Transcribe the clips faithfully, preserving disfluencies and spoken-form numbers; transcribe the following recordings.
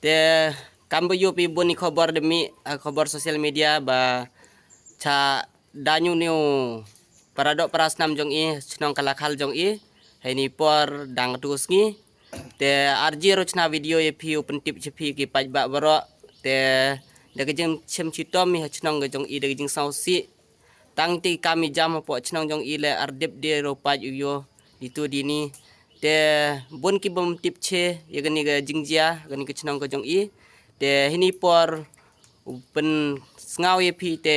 Te kam ba ïoh phi bun i khubor da mih, ah, khubor social media ba cha dang ïoh ni u para doh para snam jong i, chnong Kalakhal jong i, ha ini i por dang tu sngi. Te arji ro chna video ïa phi u pyntip cha phi ki paidbah baroh. Te da ka jingchem chitom i ha chnong ka jong i, da ka jingsngewsih. Tang te kam i jam hapoh chnong jong i le ar dep de ro paid u ïoh ditu dini. Te bun ki bym tip che ïa kani ka jingjia kani ka chnong ka jong i. Te ha ini i por u pynsngew ïa phi te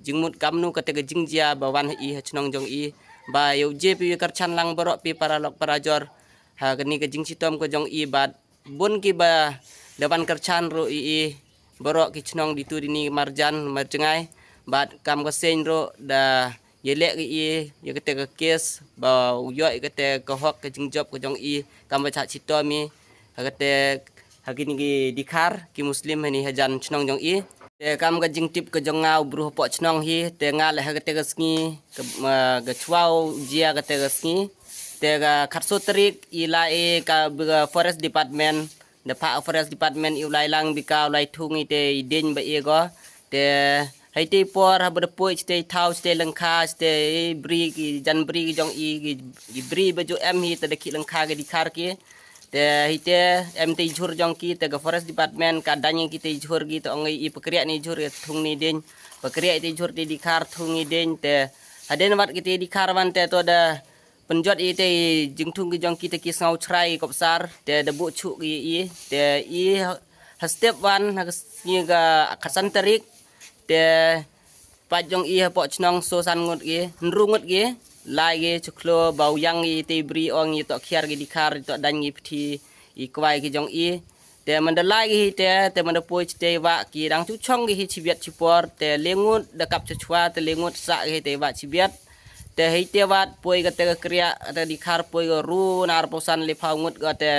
jingmut kamnu kata ka jingjia ba wan ha i ha chnong jong i, ba ïa u je phi ïa kyrchan lang baroh phi para lok para jor ha kani ka jingchitom ka jong i, bad bun ki ba da wan kyrchan ruh i i baroh ki chnong ditu dini marjan marjngai, bad kam ka seng ruh da ïaleh ki i ïa kata ka kes ba u ïoh ïa kata ka hok ka jingjop ka jong i, kam ba cha chitom i ha kata ha kini ki dikhar ki Muslim ha ini hajan chnong jong i. Te kam ka jingtip ka jong nga u bru hapoh chnong hi, te nga leh ha kata ka sngi ka, ma, ka chwa u jia kata ka sngi. Te ka khatsaw tarik i la e ka, ba ka forest department, da phah forest department i u lai lang bika u lai thung i te i ding ba e go. Te ha ite i por haba da poi chite i thaw chite i lyngkha chite i bri ki jan bri ki jong i ki, ki bri ba ju em hi te da ki lyngkha ki dikhar ki. Te ha ite em te i jhur jong ki te ka forest department ka dang ïa ki te i jhur ki te ong i pakriah ni jhur i thung ni ding. Pakriah i te i jhur te i dikhar thung i ding te hadien wat ki te i dikhar wan te to da pynjot i te i jingthung ki jong ki te ki sngew chrai i kopsar te da buh chuh ki i te i ha step wan ha ka sngi ka khatsan tarik te paid jong i hapoh chnong so san ngut ki, hynru ngut ki, lai ki chuklo ba u ïang i te i bri ong i to khiar ki dikhar i to dang i pthi i kwai ki jong i. Te man da lai ki hi te, te man da poi chite i wah ki dang chu chong ki hi chibiat chipor, te le ngut da kap chachwa, te le ngut sah ki hi te i wah chibiat. Te hi te wat poi kata ka kriah, kata dikhar poi ka ru na arphew san le phew ngut ka te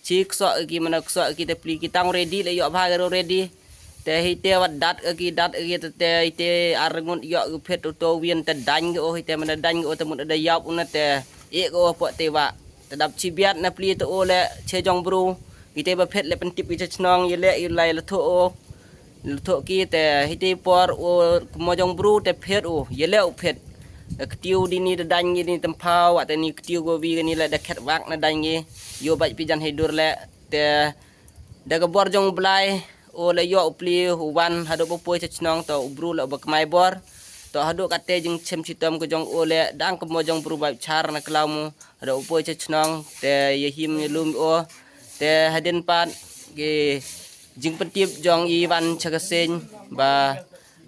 chi ksoh ki man da ksoh ki te pli ki tang ready le ïoh bha ka ru ready. Te hi te wat dat ka ki, dat ka ki te, te hi te ar ngut ïoh ki phet u to win te dang ki o hi te man da dang ki o te mut da ïap u na te e ka o po te wah. Te dap chibiat na pli te o le che jong bru. Ki te ba phet le pyntip ki cha chnong ïa le ïa lai la tho o. La tho ki te hi te por o mo jong bru te phet o ïa le u phet. Ktiu di ni da dang ki ni tempau wa te ni ktiu go wi ni le da khet wak na dang ki. Ïoh bait pi jan hi dur le te da ka bor jong u Blai, o la ïoh u pli u wan haduh ba poi cha chnong to u bru la ba kmai bor. To haduh kate jingchem chitom ka jong o le dang ka mo jong bru ba char na klau mu haduh ba poi cha chnong te ïa him ïa lum o. Te hadien pat ki jingpyntip jong i wan cha ka seng ba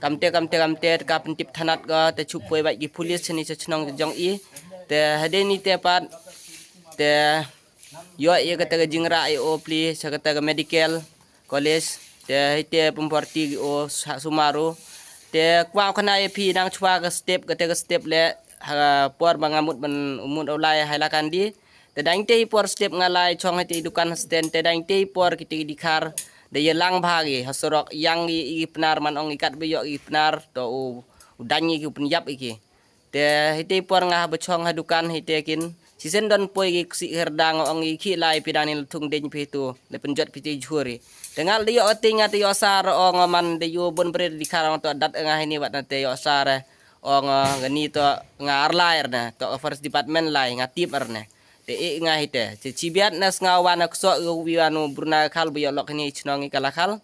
kamte kamte kamte ka pyntip thanat ka te chup poi ba ki pulis chani cha chnong jong i. Te hadien ni te pat te ïoh ïa kata ka jingrah ïa o pli cha kata ka medical college. Te hi te pynparti ki o sa sumaru. Te kwah khana ïa phi nang chwa ka step kata ka step le ha por ba nga mut ban mut u lai hai la kan di. Te dang te i por step nga lai chong hi te i dukan sten te dang te i por ki te dikhar da ïa lang bha ki ha sorok ïang i, i pnar man ong i kat ba ïoh i pnar to u, u dang i ki u pynïap i ki. Te hi te i por nga ha ba chong ha dukan hi te kin sisen don poi ki ksi her dang ong i ki lai pi dang ni thung ding pi tu le pynjot pi te jhur i. Te ngal de ïoh te nga te ïoh sar ong man de ïoh bon bred dikhar ong to dat nga hi ni wat na te ïoh sar ong nga ni to nga ar lai er na to first department lai nga tip er na. Te i nga hi te chi biat na sngaw wan na kso u wi wan u bruna khal bu ïoh lok hi ni chnong i kala khal.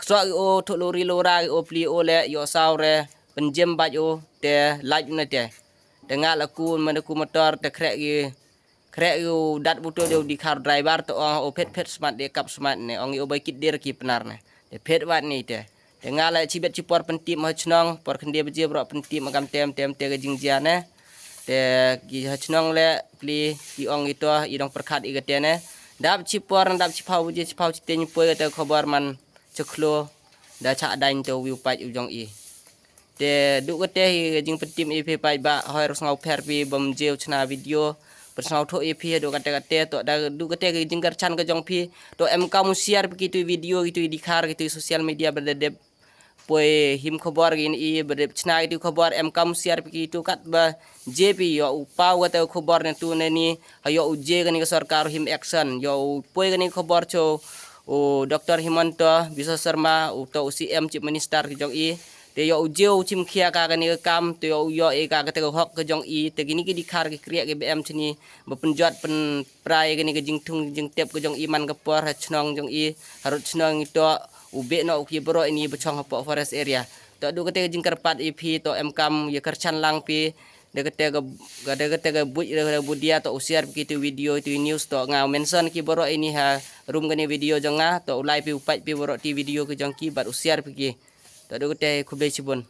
Kso u thu lori lora u pli u le ïoh saw re pynjem baj u te laj na te. Te nga la ku man ku motor te khrek i khrek u dat buto de u dikhar driver te ong u phet phet smat de kap smat ne ong u bai kit der ki pnar ne. Te phet wat ni te. Te nga la chi bet chi por pyntip ma chnong por khynde baje bro pyntip ma kam tem tem te ka jingjia ne. Te ki ha chnong le pli i ong i to i dong perkhat i ka te ne. Dap chi por dap chi phaw baje chi phaw chi teng poi ka te khobor man chaklo da cha dain te u wiu paj u jong i. Te du kate hi jingpyntim i phi paid ba hoi ru sngaw pher phi bam jeu chna video. Pynsngaw tho i phi du kate kate to da du kate ki jingkyrchan ka jong phi. To em kam share phi kitu video kitu dikhar kitu social media ba da dep poi him khobor ki ni ba dep chna kitu khobor em kam share phi kitu kat ba je phi yo u pau kate khobor ne tu ne ni ha yo u je kani ka sorkar him action yo u poi kani khobor cho u Doctor Himanta Biswa Sarma, u to u C M Chief Minister ka jong i, te ïoh u jia u chim khia ka kane ka kam, te ïoh u ïoh ïa ka kata ka hok ka jong i, te kine ki dkhar ki kriah ki ba em chini, ba pynjot pynpra ïa kane ka jingthung jingtep ka jong i man ka por ha chnong jong i, harud chnong i to, u beh noh u ki bro ini ba chong hapoh forest area. To du kata ka jingkyrpad ïa phi to em kam ïa kyrchan lang phi, da kata ka, da kata ka buit da kata ka budia to u share phi ki tu video tu news to nga mention ki bro ini ha rum kane video jong nga to u like phi u peit phi bro ti video ki jong ki bad u share phi ki. To du kata khublei chibun.